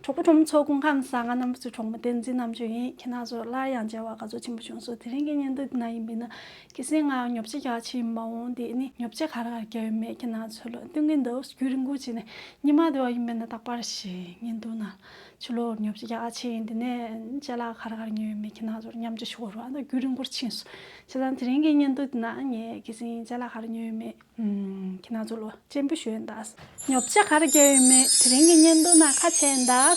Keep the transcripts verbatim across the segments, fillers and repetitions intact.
གྲོགས་པོ་གྲོགས་མོ་ཚོ་སྐུ་ཁམས་བཟང་། ང་རྣམ་པ་ཚོའི་གྲོགས་མོ་བསྟན་འཛིན་རྣམ་དཔྱོད་ཡིན། ཁྱེད་རང་ཚོ་སླར་ཡང་མཇལ་བར་དགའ་ཚོར་ཆེན་པོ་བྱུང་སོང་། དེ་རིང་གི་བརྙན་ཐུང་འདི་ན་ཡིན་པས་ན། ཁ་སང་ང་ཉོ་ཆ་རྒྱག་ཕྱིན་པ། འོང་དེ་ནི་ཉོ་ཆ་ག་རེ་ག་རེ་རྒྱག་ཡོད་མེད་ཁྱེད་རང་ཚོ་ལ་སྟོན་གྱིན་འདུག་རྒྱུན་རིང་པོ་བྱས་ནས་ཉི་མ་དེ་བ་ཡིན་པས་ན། རྟག་པར་ཞིག་བརྙན་ཐུང་ནང་ཕྱི་ལོགས་ཉོ་ཆ་རྒྱག་ཕྱིན། དེ་ནས་ཅ་ལག་ག་རེ་ག་རེ་ཉོས་ཡོད་མེད་ཁྱེད་རང་ཚོར་མཉམ་སྤྱོད་ཞུ་བར་བ་ན་རྒྱུན་རིང་པོར་ཕྱིན་སོང་། བྱས་ཙང་དེ་རིང་གི་བརྙན་ཐུང་འདི་ན་ངས་ཁ་སང་ཅ་ལག་ག་རེ་ཉོས་ཡོད་མེད། ཨུམ། ཁྱེད་རང་ཚོ་ལ་སྤྱན་འབུལ་ཞུ་ཡིན་ད། ཉོ་ཆ་ག་རེ་རྒྱག་ཡོད་མེད་དེ་རིང་གི་བརྙན་ཐུང་ནང་ཁ་ཕྱེ་ཡིན་ད།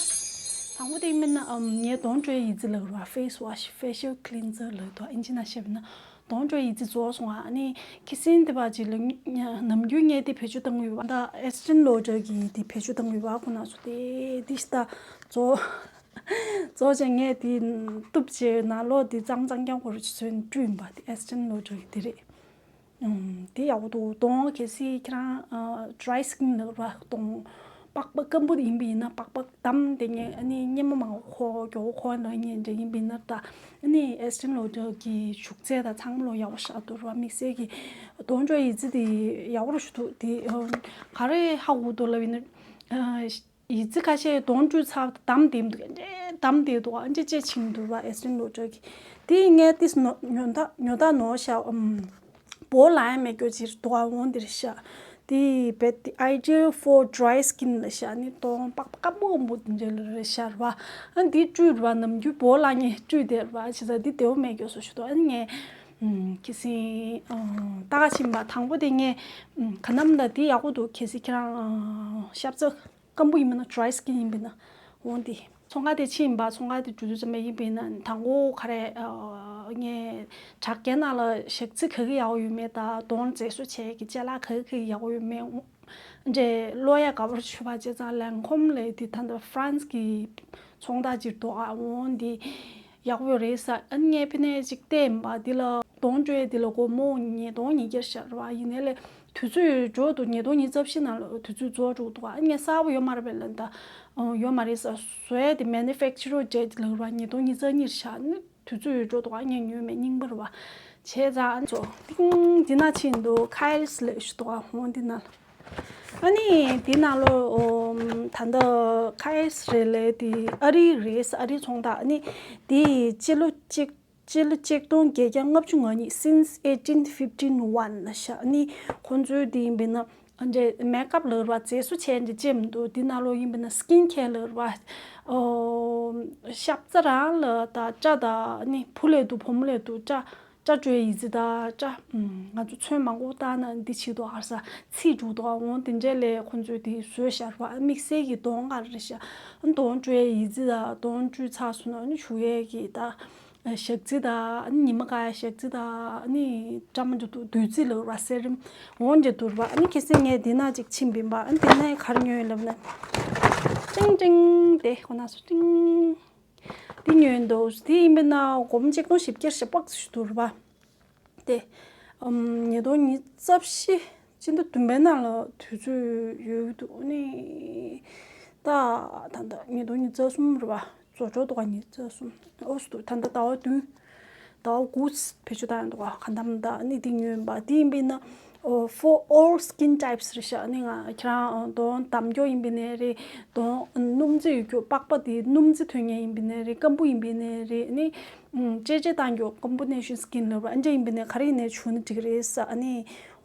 དང་པོ་དེ་མིན་ན། ཨམ། ངས་གདོང་བཀྲུ་ཡི་ཡི་ཙི་ལབ་ར། ཕེ་སི་ཝ་ཤི། ཕེ་ཤལ་ཁི་ལིན་ཛར་ལབ་འདུག་ཨིན་ཇི་ནང་བཤད་པ་ན། གདོང་བཀྲུ་ཡི་ཡི་ཙི་རྫོགས་སོང་ཨ། ཨ་ནི་ཁ་སང་དེ་བ་ཅིག་ལ་ནམ་རྒྱུན་ངས་དེ་བེད་སྤྱོད་བཏང་ཡོད་པ། ད་ཨེས་ཊེ་ལོ་ཌར་གི་དེ་བེད་སྤྱོད་བཏང་ཡོད་པ། ཁོ་ན་སུ་དེ་དེ་ཤི་ད་རྫོགས་རྫོགས་ཅན་ངས་དེ་གཏུབ་བྱས་ནང་ལོགས་དེ་གཙང་གཙང་རྐྱང་ཁོ་རུ་ཚོན་བཀྲུས་ཡིན་པ། དེ་ཨེས་ཊེ་ལོ་ཌར་གི་དེ་རེད། ཨུམ། དེ་ཡག་པོ་འདུག་གདོང་གལ་སྲིད་ཁྱེད་རང་ཨ་ཌི་རའི་སི་ཀིན་ལབ་ར། གདོང་པགས་པ་སྐམ་པོ་ཡིན་པ་ཡིན་ན། པགས་པ་བསྡམས་དེ་ངས་ཨ་ནི་གཉེར་མ་མང་པོ་ཁོ་མགྱོགས་པོ་ཁོ་ལ་ཉན་འདྲ་ཡིན་པ་ཡིན་ན། ད་ཨ་ནི་ཨེས་ཊེ་ལོ་ཌར་གི་བྱུག་རྫས་དང་ཚང་མ་ལོ་ཡག་པོ་ཞིག་འདུག་ར། དམིགས་བསལ་གྱི་གདོང་བཀྲུ་ཡི་ཙི་དེ་ཡག་པོ་ཞིག་འདུག་དེ་ཨ་ག་རེ་ཧ་གོ་འདུག་ལབ་ཡིན་ན། ཨ། ཡི་ཙི་ཁ་ཤས་གདོང་བཀྲུས་ཚར་བསྡམས་བསྡད་འདུག་འདྲེ་བསྡམས་བསྡད་འདུག་ཨ་འདྲེ་ཅེས་ཕྱིན་འདུག་བ། ཨེས་ཊེ་ལོ་ཌར་གི་དེ་ངས་ཏིས་ཉོ་ཉོ་ད་ཉོ་ད་ནོ་ཤ། ཨམ། བོ་ལ་ཡང་མེད་སྐྱོ་ཅིར་འདུག་ཨ། འོང་འདིར་ཤ། དེ་བེད་དེ་ཨའི་ཌི་ཡལ་ཕོར་ཌི་རའི་སི་ཀིན་ལ་ཤ། ནི་གདོང་པགས་པ་སྐམ་པོ་སྐམ་པོ་དེ་འདྲ་ལ་ཤ་ར་བ། ཨ་འདི་བཀྲུས་ར་བ། ནམ་རྒྱུན་བོ་ལ་ངས་བཀྲུས་བསྡད་ར་བ། བྱས་ཙང་འདི་བདེ་བོ་མེད་སྐྱོ་སོ་ཞུ་འདུག་ཨ་ནི་ངས་ཨམ། ཁ་སང་ཨ་ད་ག་ཕྱིན་པ་དང་པོ་དེ་ངས་ཨམ། ག་ནམ་ད་དེ་ཡག་པོ་འདུག་གལ་སྲིད་ཁྱེད་རང་ཨ་ཤ་ཚ་སྐམ་པོ་ཡིན་པ་ན། ཌི་རའི་སི་ཀིན་ཡིན་པ་ན། འོང་དེ་ཚོང་ཁང་དེ་ཕྱིན་པ། ཚོང་ཁང་དེ་འགྲོ་དུས་ཙམ་པ་ཡིན་པ་ན། དང་པོ་ག་རེ་ཨ་ངས་དྲ་རྒྱའི་ནང་ལ་ཞག་ཚི་ག་གི་ཡག་པོ་ཡོད་མེད་དང་། གདོང་མཛེས་བཟོ་བྱེད་ཀྱི་ཅ་ལག་ག་གི་ག་གི་ཡག་པོ་ཡོད་མེད་འདྲེ་ཀློག་ཡ་དགའ་པོ་བྱུང་བ། བྱས་ཙང་ལན་ཁོམ་ལས་དེ་ད་ལྟ་ཧྥ་རན་སི་གི་ཚོང་རྟགས་ཅིག་འདུག་ཨ། འོང་དེ་ཡག་པོ་རེད་ཟེར། ཨ་ནི་ངས་ཕ་ནས་ཅིག་བལྟས་ཡིན་པ། འདི་ལ་གདོང་བཀྲུ་ཡས་འདི་ལ་སྒོར་མོ་ཉིས་སྟོང་ཉིས་བརྒྱ་ཤར་བ་ཡིན་ནའི་ལས། དུས་ཚོད་འགྲོ་འདུག་ཉིས་སྟོང་ཉི་ཤུ་རྩ་བཞི་ནང་ལ་དུས་ཚོད་རྫོགས་འགྲོ་འདུག་ཨ་ངས་གསར་པ་ཡོད་མ་རེད་པས་ལབ་ད། ཨོ་ཡོད་མ་རེད་ཟེར། བཟོ་ཡས་དེ་མེ་ནུ་ཕེག་ཅར་རེད་ལབ་ར། ཉིས་སྟོང་ཉི་ཤུ་རྩ་གཉིས་ཤར་ནི་དུས་ཚོད་འགྲོ་འདུག་ཨ་ངས་ཉོས་མེད། རྙིང་པ་རེད་བ། བྱས་ཙང་ཨ་ནི་ཚོ་ཏིང་འདི་ན་ཕྱིན་འདུག་ཁ་ཨེལ་སི་ལབ་ཞུ་འདུག་ཨ་འོང་འདི་ན། ཨ་ནི་འདི་ནང་ལོ་ཨོ་ད་ལྟ་ཁ་ཨེལ་སི་རེད་ལབ་དེ་ཨ་རི་རེད། ཨ་རི་ཚོང་རྟགས། ཨ་ནི་དེ་སྤྱི་ལོ་གཅིག་སྤྱི་ལོ་ཆིག་སྟོང་བརྒྱད་བརྒྱ་ལྔ་བཅུ་ང་གཉིས། since eighteen fifteen one ལ་ཤག་ནི་ཁོང་ཚོའི་དེ་ཡིན་པས་ན་འདྲེ་མེག་ཨབ་ལབ་ར་བ། མཛེས་བཟོ་བྱས་འདྲེ་ཅེས་མི་འདུག་དེ་ནང་ལོགས་ཡིན་པས་ན་སི་ཀིན་ཁེར་ལབ་ར་བ། ཨོ་ཤབ་ཙ་རང་ལ་ད་སྐྲ་ད་ནི་བུ་ལས་འདུག་བུ་མོ་ལས་འདུག་སྐྲ་སྐྲ་བཀྲུ་ཡི་ཙི་ད་སྐྲ་ང་ཚོ་ཚོན་མང་པོ་བཏང་ན་འདི་བྱེད་འདུག་ཧར་ས་ཚིག་འགྲོ་འདུག་འོང་དེ་འདྲས་ལས་ཁོང་ཚོས་དེ་བཟོས་ཤར་བ། དམིགས་བསལ་གྱི་གདོང་ག་རེ་ཤ་གདོང་བཀྲུ་ཡི་ཙི་ད་གདོང་བཀྲུས་ཚར་སོང་ན་ནི་བྱུག་ཡས་ཀྱི་ད། ཞག་ཚི་དང་ཉི་མ་ག་ཞག་ཚི་དང་ནི་སྐྲ་མ་འཇུ་དུ་བདུད་རྩི་ལབ་ར་སེ་རམ་འོང་འདྲེ་འདུག་ར། ཨ་ནི་ཁ་སང་ངས་དེ་ན་ཅིག་ཕྱིན་པིན་པ། ཨ་ནི་དེ་ན་ག་རེ་ཉོས་ལབ་ན་ཀྲིང་ཀྲིང་དེ་ཁོ་ན་སུ་ཀྲིང་དེ་ཉོས་འདུག་དེ་ཡིན་པས་ན་སྒོར་མོ་ཆིག་སྟོང་བཞི་བརྒྱ་ཞེ་དྲག་ཞིག་འདུག་ར་བ། དེ་ཉིས་སྟོང་ཉི་ཤུ་རྩ་བཞི་སྤྱི་ཟླ་བདུན་པའི་ནང་ལ་དུས་ཚོད་ཡོད་འདུག་ཨ་ནི་ད་ད་ལྟ་ཉིས་སྟོང་ཉི་ཤུ་རྩ་གསུམ་རེད་བ། རྫོགས་འགྲོ་འདུག་ག་ཉི་ཤུ་རྩ་གསུམ། ཨོ་སི་འདུག་ད་ལྟ་ཟླ་བ་བདུན། ཟླ་བ་དགུ་བེད་སྤྱོད་བཏང་ཡོད་འདུག་ག་ག་འདམ་ད་ཨ་ནི་དེ་ཉོས་ཡིན་པ། དེ་ཡིན་པས་ན་ཨོ་for all skin types རེད་ཤག་ཨ་ནི་ང་ཁྱེད་རང་གདོང་འདམ་སྐྱོ་ཡིན་པས་ནའི་རེད། གདོང་སྣུམ་རྩི་ཡོད་རྒྱུ་པགས་པ་དེ་སྣུམ་རྩི་ཐོན་མཁན་ཡིན་པས་ནའི་རེད། སྐམ་པོ་ཡིན་པས་ནའི་རེད། ཨ་ནི་ཅེ་ཅེ་བཏང་རྒྱུ་combination skin ལབ་ར་ཨ་འདྲ་ཡིན་པས་ནའི་ག་རེ་ཡིན་ནའི་བྱུག་ན་འགྲིག་རེད་ས། ཨ་ནི་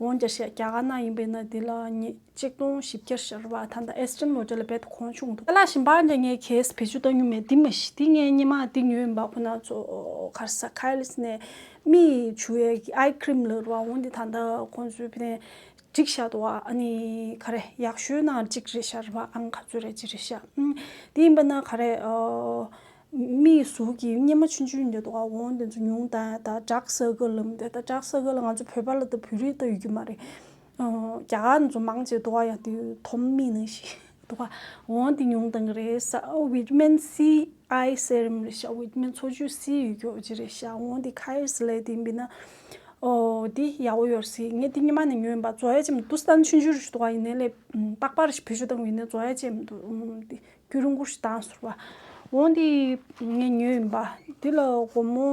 འོང་རྒྱ་ཤག་རྒྱ་གར་ནང་ཡིན་པས་ན་དེ་ལ་ཉི་ཆིག་སྟོང་བཞི་བརྒྱ་ཤར་བ། ད་ལྟ་ཨེས་ཊེ་ལོ་ཌར་ལ་རྦད་དེ་གོང་ཆུང་འདུག་ད་ལ་ཞིམ་པ་འདྲ་ངས་གས་བེད་སྤྱོད་བཏང་མྱོང་མེད། འདི་མ་གཞི་འདི་ངས་སྔོན་མ་འདི་ཉོས་ཡིན་པ། ཁོ་ན་ཚོ་གར་ས་ཁ་ཡལ་ནས་མིག་བྱུག་ཡས་ཀྱི་eye cream ལབ་ར་འོང་འདི་ད་ལྟ་ཁོང་ཚོའི་ཕི་ནས་སྒྲིག་བཞག་འདུག་ཨ་ནི་ག་རེ་ཡག་ཤོས་ནང་གཅིག་རེད་ཤག་ར་བ། ཨང་ག་ཚོད་རེད་ཅི་རེད་ཤག་ཨང་དེ་ཡིན་པ་ན་ག་རེ་ཨ། མིག་ཟུར་གྱི་གཉེར་མ་ཆུང་ཆུང་འདི་འདུག་ག་འོང་དེ་ཚོ་ཉུང་བཏང་ཡ། ད་dark circle ལབ་དེ། ད་dark circle ལ་ང་ཚོ་བོད་པ་ལ་ད་བོད་རིགས་ད་ཡོད་རྒྱུ་མ་རེད། ཨོ་རྒྱ་གར་ཚོ་མང་ཆེ་འདུག་ག་ཡ་དེ་དོམ་མིག་ནང་བཞིན་འདུག་ག་འོང་དེ་ཉུང་བཏང་གི་རེད་ས། ཨོ་vitamin C eye serum རེད་ཤག vitamin འཚོ་བཅུད་C ཡོད་རྒྱུ་ཅི་རེད་ཤག་འོང་དེ་ཁ་ཡལ་ལས་དེ་ཡིན་པས་ན། ཨོ་དེ་ཡག་པོ་ཡོད་སྲིད། ངས་དེ་སྔོན་མ་ནས་ཉོས་ཡིན་པ། བཟོ་ཡ་ཅིག་མི་འདུག་ས། ཆུང་ཆུང་རེ་ཞིག་འདུག་ག་ཡིན་ནའི་ལས་པགས་པ་རེ་ཞིག་བེད་སྤྱོད་བཏང་གི་ཡིན་ནའི་བཟོ་ཡ་ཅིག་མི་འདུག་དེ། རྒྱུན་རིང་པོ་ཞིག་བཏང་ཟེར་བ། འོང་དེ་ངས་ཉོས་ཡིན་པ། དེ་ལ་སྒོར་མོ་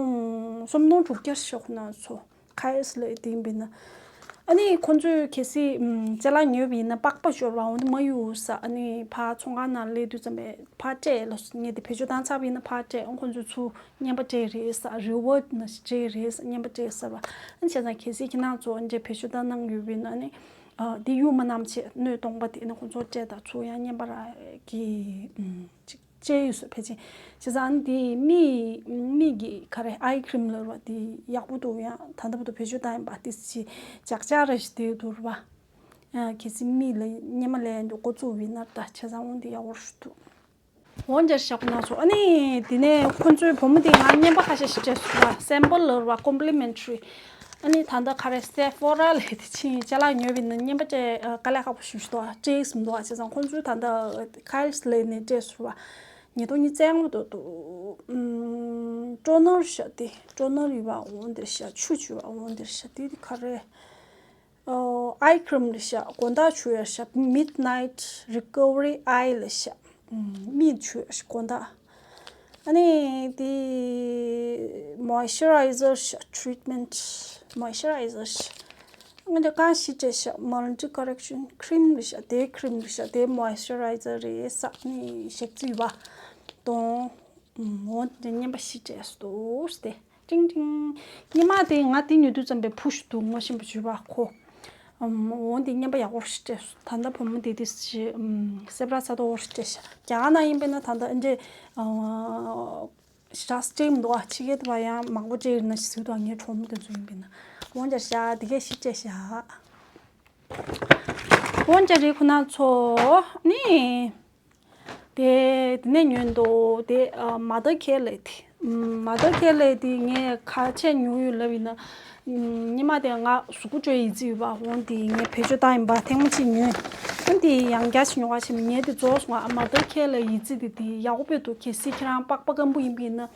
སུམ་སྟོང་དྲུག་བརྒྱ་ཞིག་ཁོ་ན་ཚོ་ཁ་ཡལ་ལས་དེ་ཡིན་པས་ན། ཨ་ནི་ཁོང་ཚོས་གལ་སྲིད་ཅ་ལག་ཉོས་པ་ཡིན་ན་པགས་པ་ཤོར་བ་འོ་འདི་མ་གཡུག་ཟེར། ཨ་ནི་ཕར་ཚོང་ཁང་ནང་སླེབས་དུས་ཙམ་པས་ཕར་སྤྲད་ལབ་སོང་། ངས་དེ་བེད་སྤྱོད་བཏང་ཚར་བ་ཡིན་ན་ཕར་སྤྲད། ཨ་ཁོང་ཚོས་ཚུར་རྔན་པ་སྤྲད་རེད་ཟེར། རི་ཝར་ཌི་ནང་བཞིན་སྤྲད་རེད་ཟེར། རྔན་པ་སྤྲད་ཟེར་བ། ཨ་ནི་བྱས་ཙང་གལ་སྲིད་ཁྱེད་རང་ཚོ་འདི་བེད་སྤྱོད་བཏང་གནང་ཡོད་པ་ཡིན་ན་ཨ་ནི་ཨ་འདི་གཡུག་མ་གནང་བྱས་སྣོད་སྟོང་པ་དེ་ཨ་ནི་ཁོང་ཚོར་སྤྲད་དང་། ཚུར་ཡང་རྔན་པ་རག་གི་ཨུམ་ཅིག་སྤྲད་ཡོད་ཟེར། ཕལ་ཆེར་བྱས་ཙང་འདི་མིག་མིག་གི་ག་རེ་ཨའི་ཁི་རིམ་ལབ་རེད་པ། འདི་ཡག་པོ་འདུག་ཡང་ད་ལྟ་བར་དུ་བེད་སྤྱོད་བཏང་ཡིན་པ། ཏོག་ཙམ་ཅིག་ལྕགས་ལྕགས་ར་ཞིག་བསྡད་འདུག་རེད་པ། ཨ་གལ་སྲིད་མིག་ལ་རྔན་པ་ལེན་དུས་འགོ་བཙུགས་པ་ཡིན་ན་ད་བྱས་ཙང་འོ་འདི་ཡག་པོ་ཞིག་འདུག་འོ་འདི་འདྲ་ཞིག་གནང་སོང་། ཨ་ནི་དེ་ནས་ཁོང་ཚོའི་བུ་མོ་དེ་ང་རྔན་པ་ཁ་ཤས་ཤིག་སྤྲད་སོང་ར། སེམ་པལ་ལབ་ར་བ། ཀོམ་པི་ལི་མེན་ཊི་རི། ཨ་ནི་ད་ལྟ་ག་རེ་སེ་ཕོ་ར་ལབ་དེ་ཕྱིན་ཅ་ལག་ཉོས་པ་ཡིན་ན་རྔན་པ་སྤྲད་ཨ་དཀའ་ལས་ཁག་པོ་ཞེ་པོ་ཞིག་འདུག་ཨ་སྤྲད་ཀྱི་མི་འདུག་ཨ་བྱས་ཙང་ཁོང་ཚོའི་ད་ལྟ་ཁའི་ལི་སི་ལབ་ནས་སྤྲད་སོང་ར། ཉིས་སྟོང་ཉི་ཤུ་རྩ་ལྔ་འདུག་འདུག་ཨམ་ཀྲོ་ནར་ཤག་དེ་ཀྲོ་ནར་ཡོད་པ་འོ་འདི་ཤག་ཆུ་ཆུ་བ་འོ་འདི་ཤག་དེ་དེ་ག་རེ། ཨོ་ཨའི་ཁི་རིམ་ལ་ཤག་དགོང་དག་བྱུག་ཡ་ཤག་མིཌ་ནའིཊ་རི་ཀ་ཝ་རི་ཨའི་ལ་ཤག་མིད་བྱུག་ཡ་ཤག་དགོང་དག་ཨ་ནི་དེ་མོ་ཨིས་ཅར་རའི་ཟར་ཤག་ཊི་རི་ཊི་མེན་ཊི་མོ་ཨིས་ཅར་རའི་ཟར་ཤག་ང་འདི་གང་ཞིག་སྤྲད་ཤག་མལ་ཊི་ཀོ་རེག་ཤན་ཁི་རིམ་ལ་ཤག་དེ་ཁི་རིམ་ལ་ཤག་དེ་མོ་ཨིས་ཅར་རའི་ཟར་རེད་ཟེར། ཨ་ནི་ཞག་རྩི་བ་དང་འོ་འདི་རྔན་པ་ཞིག་སྤྲད་སོང་སྟེ། ཀྲིང་ཀྲིང་། སྙེ་མ་དེ་ང་དེ་ཉོ་དུས་ཙམ་པས་ཕུ་ཞིག་འདུག་ངོ་ཤེས་པ་བྱོས་པ་ཁོ། ཨམ་འོ་འདི་རྔན་པ་ཡག་པོ་ཞིག་སྤྲད་སོང་། ད་ལྟ་བུ་མོ་དེ་དེ་ཞིག་ཨམ་སེ་བྲ་ཚ་ཏོ་ཞིག་སྤྲད་ཤག་རྒྱ་གར་ནང་ཡིན་པས་ན་ད་ལྟ་འདྲེ་ཨ་ཞེ་དྲག་སྤྲད་མི་འདུག་ཨ་ཕྱི་རྒྱལ་དུ་བ་ཡང་མང་པོ་སྤྲད་ཡོད་ན་ཞིག་ཟེར་འདུག་ངའི་གྲོགས་མོ་དེ་ཚོ་ཡིན་པས་ན། འོ་འདྲ་ཤག་དེ་གས་ཞིག་སྤྲད་ཤག་འོ་འདྲ་རེད་ཁོ་ན་ཚོ་ནི། དེ་དེ་ནས་ཉོས་འདུག་དེ་ཨ་མ་ཏར་ཁེར་ལབ་དེ། ཨམ་མ་ཏར་ཁེར་ལབ་དེ་ངས་ག་ཚད་ཉོས་ཡོད་ལབ་ཡིན་ན། ཨམ་སྙེ་མ་དེ་ང་གཟུགས་པོ་བཅོས་ཡི་ཙི་ཡོད་པ་འོ་དེ་ངས་བེད་སྤྱོད་བཏང་ཡིན་པ་ཐེངས་མ་གཅིག་ཉོས། འོ་དེ་ཡང་བསྐྱར་ཞིག་ཉོ་ག་ཕྱིན་ངས་དེ་རྫོགས་སོང་། ཨ་མ་ཏར་ཁེར་ལབ་ཡི་ཙི་དེ་དེ་ཡག་པོ་དཔེ་འདུག་གལ་སྲིད་ཁྱེད་རང་པགས་པ་སྐམ་པོ་ཡིན་པ་ཡིན་ན།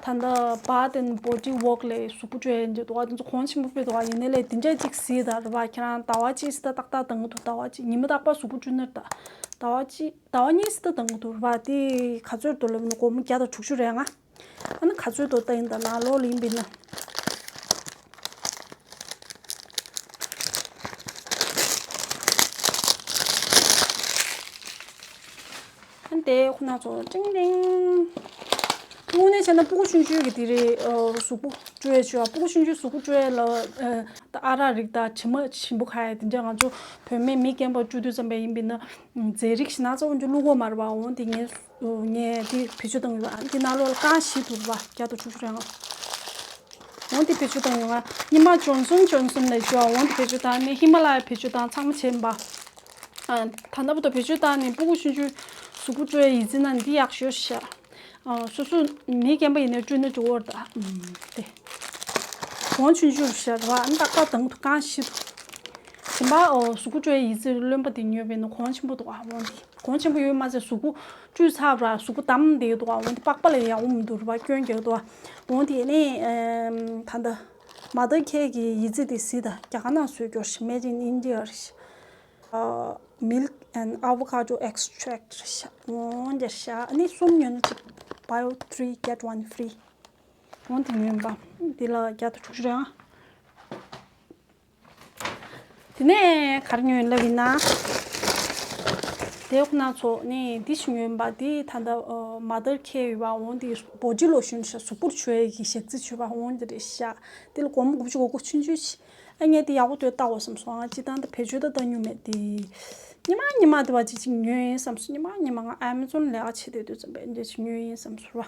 ད་ལྟ་Bath and Body Works ལབ་གཟུགས་པོ་བཅོས་ཡི་འདུག་ག་དེ་ཚོ་གོང་ཆེན་པོ་དཔེ་འདུག་ག་ཡིན་ནའི་ལས་དེ་འདྲ་གཅིག་གཟིགས་དང་རེད་པ། ཁྱེད་རང་ཟླ་བ་གཅིག་ཙམ་ད་ཏག་ཏག་འདང་གི་འདུག་ཟླ་བ་གཅིག་ཉི་མ་རྟག་པར་གཟུགས་པོ་བཅོས་ནི་རེད་ད། ཟླ་བ་གཅིག་ཟླ་བ་གཉིས་ཙམ་ད་འདང་གི་འདུག་རེད་པ། དེ་ག་ཚོད་འདུག་ལབ་ན་སྒོར་མོ་བརྒྱ་དང་དྲུག་ཅུ་རེད་ང་། ཨ་ནི་ག་ཚོད་འདུག་ལྟ་ཡིན་ད་ནང་ལོགས་ལ་ཡིན་པས་ན། ཨ་ནི་དེ་ཁོ་ན་ཚོ་ཀྲིང་ཀྲིང་། དངོས་གནས་བྱས་ན་སྤུ་གུ་ཆུང་ཆུང་གི་དེ་རེད། ཨ་གཟུགས་པོ་བཅོས་ཡས་བཅོས་ཨ། སྤུ་གུ་ཆུང་ཆུང་གཟུགས་པོ་བཅོས་ཡས་ལ་ཨ་ད་ཨ་རག་རིགས་དང་དྲི་མ་ཞིམ་པོ་ཁ་ཡས་དེ་འདྲ་ང་ཚོ་བུད་མེད་མི་རྒན་པ་བཅུ་དུས་ཙམ་པ་ཡིན་པས་ན། རྫས་རིགས་ཤིག་ན་ཚ་འོན་ཅུ་བླུག་གོ་མ་རེད་པ། འོན་ཏེ་ངས་ངས་དེ་བེད་སྤྱོད་བཏང་ཡོད་པ། དེ་ནང་ལོགས་ལ་རྐང་བཞི་འདུག་པ། བརྒྱ་དང་དྲུག་ཅུ་རེད་ང་། འོན་ཏེ་བེད་སྤྱོད་བཏང་ཡོད་ང་། སྙེ་མ་ཇོན་སོན་ཇོན་སོན་ལས་ཞུ་བ། འོན་ཏེ་བེད་སྤྱོད་བཏང་ནས་ཧི་མ་ལ་ཡ་བེད་སྤྱོད་བཏང་ཚང་མ་བྱས་པ། ཨ་ད་ལྟ་བར་དུ་བེད་སྤྱོད་བཏང་ནས་སྤུ་གུ་ཆུང་ཆུང་གཟུགས་པོ་བཅོས་ཡི་ཙི་ན་འདི་ཡག་ཤོས་ཤ། ཨ་སོ་སོ་མི་རྒན་པ་ཡིན་ནའི་བཅོས་ན་འགྲིག་གི་རེད་ད། ཨུམ་དེ། གོང་ཆུང་ཆུང་ཤ་ར་ཨ་ཏག་ཏག་དང་དུ་རྐང་བཞི་འདུག་གཞན་པ་ཨོ་གཟུགས་པོ་བཅོས་ཡི་ཙི་རློན་པ་དེ་ཉོས་པས་ན་གོང་ཆེན་པོ་འདུག་ཨ་འོན་ཏེ། གོང་ཆེན་པོ་ཡོད་མ་ཟད་གཟུགས་པོ་བཀྲུས་ཚར་བ་ར་གཟུགས་པོ་བསྡམས་བསྡད་འདུག་ཨ་འོན་ཏེ་པགས་པ་ལ་ཡག་པོ་མི་འདུག་རེད་པ། སྐྱོན་རྒྱག་འདུག་ཨ་འོན་ཏེ་ནི་ཨམ་ད་ལྟ་མ་ཏར་ཁེར་གྱི་ཡི་ཙི་དེ་གཟིགས་དང་། རྒྱ་གར་ནང་བཟོས་རྒྱུ་རེད་ཤག Made in India རེད་ཤག་ཨ་milk and avocado extract རེད་ཤག་འོ་འདི་ཤག་ཨ་ནི་གསུམ་ཉོས་ན་གཅིག་buy three get one free འོ་འདི་ཉོས་པ། འདི་ལ་བརྒྱ་དང་དྲུག་ཅུ་རེད་ཨ། དེ་ནས་ག་རེ་ཉོས་ལབ་ཡིན་ན། དེ་ཁོ་ན་ཚོ་ནི་འདི་ཞིག་ཉོས་པ། འདི་ད་ལྟ་ཨ་མ་ཏར་ཁེར་ཡོད་པ། འོ་འདི་བོ་ཌི་ལོ་ཤོན་ཤག་གཟུགས་པོར་བྱུག་ཡས་ཀྱི་ཞག་རྩི་བྱུག་པ་འོ་འདི་རེད་ཤག་འདི་ལ་སྒོར་མོ་དགུ་བཅུ་གོ་དགུ་ཆུང་ཆུང་ཞིག་ཨ་ངས་འདི་ཡག་པོ་འདུག་ལྟ་དགོས་བསམ་སོང་། ང་སྤྱིར་བཏང་འདི་བེད་སྤྱོད་ད་བཏང་མྱོང་མེད་དེ། ཉི་མ་ཉི་མ་འདི་བ་ཅིག་ཅིག་ཉོས་ཡིན་བསམ་སོང་། ཉི་མ་ཉི་མ་ང་ཨེ་མ་ཛོན་ལས་ཀ་བྱེད་བསྡད་དུས་ཙམ་པས་འདི་ཅིག་ཉོས་ཡིན་བསམ་སོང་ར།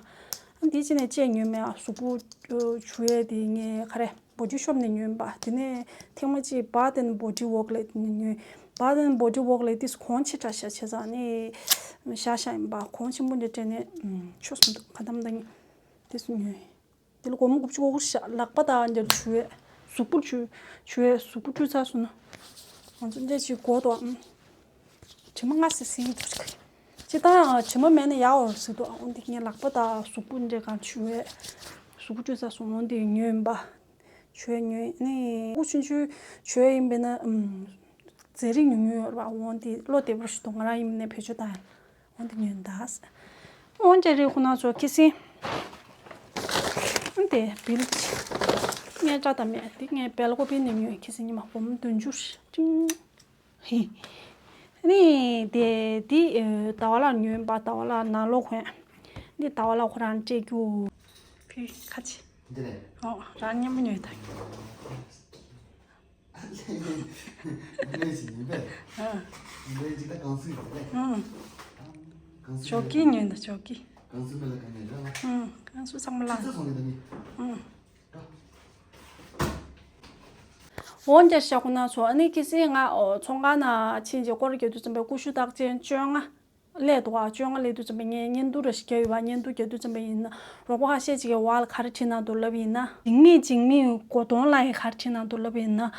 ཨ་འདི་ཅི་ནས་ཅིག་ཉོས་མེད་ཨ། གཟུགས་པོ་བྱུག་ཡས་དེ་ངས་ག་རེ་བོ་ཌི་ཤོབ་ནས་ཉོས་པ། དེ་ནས་ཐེངས་མ་གཅིག་Bath and Body Works ལས་དེ་ནས་ཉོས། Bath and Body Works ལས་དེ་གོང་ཆེ་དྲགས་ཤག་བྱས་ཙང་ནི་བཞག་བཞག་ཡིན་པ། གོང་ཆེན་པོ་འདི་སྤྲད་ནས་ཆོག་སོང་འདུག་ག་དམ་ད་ནི་དེ་སུ་ཉོས། དེ་ལ་སྒོར་མོ་དགུ་བཅུ་གོ་དགུ་ཤག་ལག་པ་དང་འདིར་བྱུག་ཡས། གཟུགས་པོར་བྱུག་བྱུག་ཡས། གཟུགས་པོ་བཀྲུས་ཚར་སོང་ན། ང་ཚོ་འདྲ་ཅིག་གོ་དོ་ཨང་། དྲི་མ་སྔ་སེ་སེ་ཡིན་འདུག་ཅིག་ཅི་ལྟར་དྲི་མ་མེད་ན་ཡག་འོར་ཟེར་དོ་ཨང་། འོན་ཏེ་ངས་ལག་པ་དང་གཟུགས་པོ་འདྲ་གང་བྱུག་ཡས། གཟུགས་པོ་བཀྲུས་ཚར་སོང་། འོན་ཏེ་ཉོས་ཡིན་པ། བྱུག་ཡས་ཉོས་ནི་སྐུ་ཆུང་ཆུང་བྱུག་ཡས་ཡིན་པས་ན་ཨམ། རྫས་རིགས་ཉུང་ཉུང་ཡོད་རེད་པ། འོན་ཏེ་བློ་བདེ་པོ་ཞིག་འདུག་ང་རང་ཡིན་ནས་བེད་སྤྱོད་བཏང་ཡ། འོན་ཏེ་ཉོས་ད། འོན་ཏེ་རེད་ཁོ་ན་ཚོ་ཁེ་སིན། འོན་ཏེ་བིལ། ངས་སྐྲ་དང་མེད་དེ་ངས་སྦེལ་ཀོབ་ནས་ཉོས། ཁྱི་སེང་ཉི་མ་སྒོར་མོ་བདུན་ཅུ། ཧི། ནི་དེ་དེ་ཟླ་བ་ལ་ཉོས་པ། ཟླ་བ་ལ་ནང་ལོག་གོན། འདི་ཟླ་བ་ལ་ཁོ་རང་སྤྲད་རྒྱུ། ཕི་ཁ་ཆེ། འདི་རེད། ཨོ་རང་མཉམ་པོ་ཉོས་ད། ལས་ཞིག་ཡིན་པས། ཨ། ལས་ཅིག་ད་གང་སུ་ཡོད་རེད། ཨ། གང་སུ་ཞོགས་ཀྱི་ཉོས་ད་ཞོགས་ཀྱི། གང་སུ་མེད་ལ་གང་ཉོས་རེད་ལ། ཨ། གང་སུ་ཚང་མ་ལ། ཅི་ཚོད་སོང་ངེ་ད་ནི། ཨ། འོན་ཀྱང་ཤ་ཁོ་ན་ཚོ་ཨ་ནི་ཁྱི་སེང་ང་ཚོང་ཁང་ན་ཕྱིན་རྗེས་སྐོར་རྒྱག་དུས་ཙམ་པའི་ཀུ་ཤུ་རྟགས་ཅན་བཅོ་ལྔ་སླེབས་འདུག་ཨ། བཅོ་ལྔ་སླེབས་དུས་ཙམ་པའི་ངས་བརྙན་ཐུང་རེ་ཞིག་བརྒྱབ་ཡོད་པ། བརྙན་ཐུང་རྒྱག་དུས་ཙམ་པའི་ཡིན་ན་རོགས་པ་ཁ་ཤས་ཅིག་གིས་བར་ལ་ག་རེ་བྲིས་གནང་འདུག་ལབ་ཡིན་ན། འཇིགས་མེད་འཇིགས་མེད་གོ་དོན་ལ་ཡི་ག་རེ་བྲིས་གནང་འདུག་ལབ་ཡིན་ན། ཨ།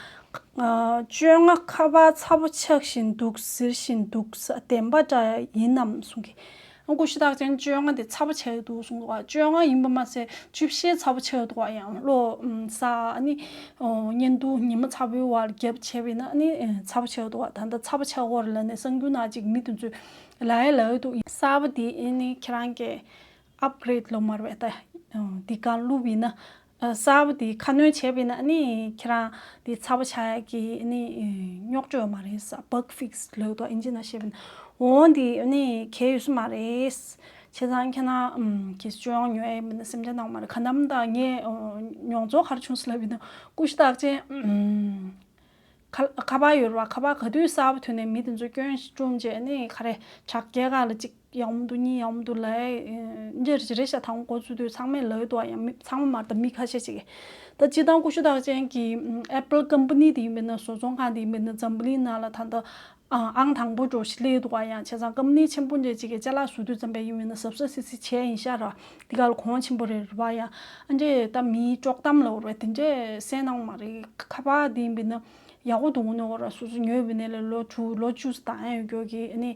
བཅོ་ལྔ་ཁ་པར་ཚ་པོ་ཆགས་བཞིན་འདུག་ཟེར་བཞིན་འདུག་ས་བདེན་པ་འདྲ་ཡིན་ནམ་གསུང་གི། ཀུ་ཤུ་རྟགས་ཅན་བཅོ་ལྔ་དེ་ཚ་པོ་ཆགས་འདུག་གསུངས་འདུག་བ། བཅོ་ལྔ་ཡིན་པ་མ་ཟད་བཅུ་བཞི་ཚ་པོ་ཆགས་འདུག་བ། ཡང་ལོ་ས་ཨ་ནི་བརྙན་ཐུང་ཉི་མ་ཚ་པོའི་བར་རྒྱབ་བྱས་པ་ཡིན་ན་ཨ་ནི་ཚ་པོ་ཆགས་འདུག་བ། ད་ལྟ་ཚ་པོ་ཆགས་ཀྱི་ཡོད་རེད་ལབ་ནས་གསར་འགྱུར་ནང་ཅིག་མི་དེ་ཚོས་ལབ་ཡ་ལབ་འདུག་གསར་པ་དེ་ཨ་ནི་ཁྱེད་རང་གི་ཨབ་གྷི་རེད་ལོ་མར་བས་ད་འདི་གང་བླུགས་པ་ཡིན་ན། གསར་པ་དེ་ཁ་སྣོན་བྱས་པ་ཡིན་ན་ཨ་ནི་ཁྱེད་རང་དེ་ཚ་པོ་ཆགས་ཡ་གི་ཨ་ནི་རྙོག་དྲ་ཡོད་མ་རེད་ས། བྷག་ཕིག་སི་ལབ་འདུག་ཨིན་ཇི་ནང་བཤད་པ་ཡིན་ན། འོ་འདི་ཨ་ནི་གལ་ཡོད་ས་མ་རེད། བྱས་ཙང་ཁྱེད་རང་ཨམ་གལ་སྲིད་བཅོ་ལྔ་ཉོ་ཡ་ཡིན་པ་ཡིན་ན་སེམས་ཁྲལ་གནང་མ་རེད། ག་ནམ་ད་ངས་ཨོ་མྱོང་ཚོར་ག་རེ་བྱུང་སོང་ལབ་ཡིན་ན་ཀུ་ཤུ་རྟགས་ཅན་ཨམ། ཁ་ཁ་པར་ཡོད་རེད་བ། ཁ་པར་ག་དུས་གསར་པ་ཐོན་ནས་མི་དེ་ཚོ་སྐྱོན་བཅོམ་བྱས་ནས་ག་རེ་དྲ་རྒྱའི་སྒང་ལ་གཅིག་ཡག་མོ་འདུག་གཉིས་ཡག་མོ་འདུག་ལབ་ཡ་འདི་རེད་ཤག་ད་འགོ་ཚུགས་དུས་ཚང་མས་ལབ་ཡོད་འདུག་བ། ཡང་མི་ཚང་མ་མ་རེད་ད། མི་ཁ་ཤས་ཤིག་གིས་ད་སྤྱིར་བཏང་ཀུ་ཤུ་རྟགས་ཅན་གྱི་ཨེ་པལ་ཀམ་པ་ནི་དེ་ཡིན་པས་ན་བཟོ་ཚོང་ཁང་དེ་ཡིན་པས་ན་འཛམ་བུ་གླིང་ནང་ལ་ད་ལྟ་ཨང་དང་པོ་འགྲོ་ཞིག་སླེབས་འདུག་བ། ཡང་བྱས་ཙང་ཀམ་པ་ནི་ཆེན་པོ་འདྲ་ཅིག་གིས་ཅ་ལག་བཟོ་དུས་ཙམ་པ་ཡིན་པས་ན་གཟབ་གཟབ་སིབ་སིབ་བྱས་ཡིན་ཤག་ར། འདི་ག་ལ་གོང་ཆེན་པོ་རེད་རེད་བ། ཡང་ཨ་འདྲས་ད་མིའི་དཀྲོག་གཏམ་ལབ་རེད་དེ་འདྲས་གསན་གནང་མ་རེད། ཁ་པར་དེ་ཡིན་པས་ན། ཡག་པོ་འདུག་ནོ་ར། སོ་སོ་ཉོས་པ་ནས་ལ་ལོ་དྲུག་ལོ་བཅུ་ཙམ་ཡོད་རྒྱུ་གི་ཨ་ནི་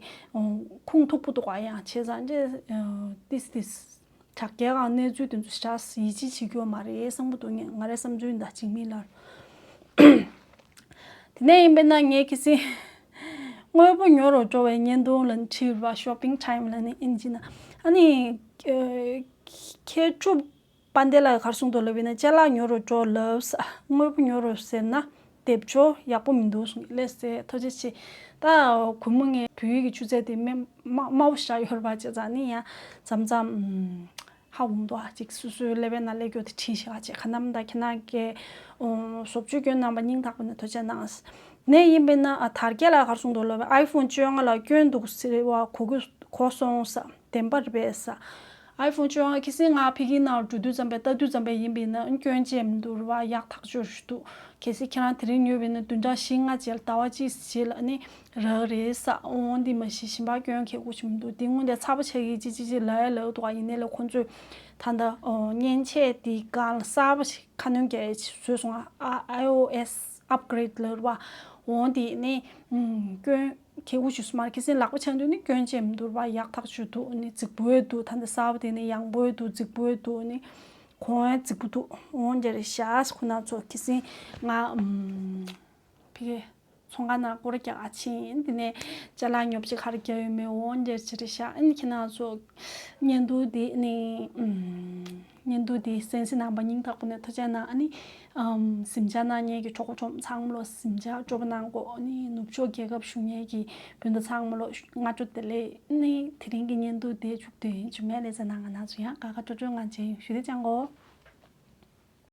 ཁུངས་ཐུག་པོ་འདུག་ག་ཡང་བྱས་ཙང་ཅེ་ཏིས་ཏིས་དྲ་རྒྱའི་སྒང་གནས་ཚུལ་དེ་ཚོ་ཞེ་དྲག་ཡིད་ཆེས་བྱེད་རྒྱུ་མ་རེད་བསམ་གྱི་འདུག་ངས་ང་རའི་བསམ་ཚུལ་ཡིན་ད། འཇིགས་མེད་ལགས། དེ་ནས་ཡིན་པས་ན་ངས་ཁྱི་སེང་དངོས་པོ་ཉོ་རུ་འགྲོ་བའི་བརྙན་ཐུང་ལ་ཁྲིད་པ། ཤོ་པིང་ཊའིམ་ལ་ནི་ཨིན་ཇི་ན་ཨ་ནི་ཁྱེད་ཀྲུབ། དཔལ་ལྡན་ལགས་ག་རེ་གསུངས་འདུག་ལབ་ཡིན་ན་ཅ་ལག་ཉོ་རུ་འགྲོ་ལབ་ས། དངོས་པོ་ཉོ་རུ་ཟེར་ན་སྡེབ་སྦྱོར་ཡག་པོ་མི་འདུག་གསུངས། ལགས་སེ་ཐུགས་རྗེ་ཆེ། ད་གུས་མོ་ངའི་བོད་ཡིག་གི་ཆུ་ཚད་དེ་དམའ་དམའ་པོ་ཞེ་དྲག་ཡོད་རེད་པ། བྱས་ཙང་ནི་ཡང་མཚམས་མཚམས་ཧ་གོ་མི་འདུག་ཨ་ཅིག་སོ་སོའི་ཀླད་པའི་ནང་སླེབས་རྒྱུ་དེ་བྲིས་ཤག་ཅེས། ཁ་ནམ་ད་ཁྱེད་རང་གིས་བཟོ་བཅོས་སྐྱོན་གནང་བ་སྙིང་ཐག་པ་ནས་ཐུགས་རྗེ་གནང་། ནས་ཡིན་པས་ན་ཨ་དར་རྒྱས་ལགས་ག་རེ་གསུངས་འདུག་ལབ་པས། ཨའི་ཕོན་བཅོ་ལྔ་ལ་སྐྱོན་འདུག་ཟེར་བ་གོ་གི་གོ་སོང་ས། བདེན་པ་རེད་པས་ས། ཨའི་ཕོན་བཅོ་ལྔ་ཁྱི་སེང་ང་ཕ་གིའི་ནང་འགྲོ་དུས་ཙམ་པས་ལྟ་དུས་ཙམ་པས་ཡིན་པས་ན་སྐྱོན་ཅི་མི་འདུག་རེད་བ། ཡག་ཐག་ཆོད་ཞིག་འདུག་གལ་སྲིད་ཁྱེད་རང་དེ་རིང་ཉོས་པས་ན་བདུན་ཕྲག་བཞི་ལྔ་རྗེས་ལ་ཟླ་བ་གཅིག་རྗེས་ལ་ནི་རག་རེད་ས། འོང་འདི་མ་གཞི་གཞན་པ་སྐྱོན་གལ་དགོས་ཅི་མི་འདུག་འདི་སྔོན་དེ་ཚ་པོ་ཆགས་ཀྱི་ཅི་ཅི་ཅི་ལབ་ཡ་ལབ་འདུག་ག་ཡིན་ནའི་ལ་ཁོང་ཚོས་ད་ལྟ་མཉེན་ཆས་དེ་གང་ལ་གསར་པ་ཞིག་ཁ་སྣོན་རྒྱག་ཡ་ཅིག་བཟོས་སོང་ཨ། ཨའི་ཨོ་ཨེས་ཨབ་གྷི་རེད་ལབ་རེད་བ། འོང་དེ་ནི་སྐྱོན་གལ་དགོས་ཞིག་སུ་མར་ཁྱི་སེང་ལག་པ་འཆང་དུས་ནི་སྐྱོན་ཅི་མི་འདུག་རེད་བ། ཡག་ཐག་ཆོད་འདུག་ནི་རྫིག་པོ་འདུག་ད་ལྟ་གསར་པ་དེ་ནི་ཡང་པོ་འདུག་རྫིག་པོ་འདུག་ནི་གོང་ཡང་རྫིག་པོ་འདུག་འོང་འདི་རེད་ཤག་ཁོ་ན་ཚོ་ཁྱི་སེང་ང་ཕ་གི་ཚོང་ཁང་ནང་སྐོར་རྒྱག་ག་ཕྱིན། དེ་ནས་ཅ་ལག་ཉོ་ཆ་ག་རེ་རྒྱག་ཡོད་མེད་འོ་འདྲ་ཅིག་རེད་ཤག་ཨ་ནི་ཁྱེད་རང་ཚོ་བརྙན་ཐུང་འདི་ནི་ཨམ། བརྙན་ཐུང་འདི་གསན་གཟིགས་གནང་བ་སྙིང་ཐག་པ་ནས་ཐུགས་རྗེ་གནང་། ཨ་ནི་ཨམ། གཟིམ་འཇག་གནང་མཁན་གྱི་གྲོགས་པོ་གྲོགས་མོ་ཚང་མ་ལ་གཟིམ་འཇག་སྤྲོ་པོ་གནང་དགོས། ཨ་ནི་ནུབ་ཕྱོགས་རྒྱལ་ཁབ་བཞུགས་མཁན་གྱི་སྤུན་ཟླ་ཚང་མ་ལ་སྔ་དྲོ་བདེ་ལེགས། ཨ་ནི་དེ་རིང་གི་བརྙན་ཐུང་འདི་མཇུག་བསྡུས་ཡིན། མཇུག་མའི་ལེ་ཚན་ནང་ང་རང་ཚོ་ཡང་དགའ་དགའ་སྤྲོ་སྤྲོའི་ངང་མཇལ་ཡོང་། ཞུ་བདེ་ཅང་གོ།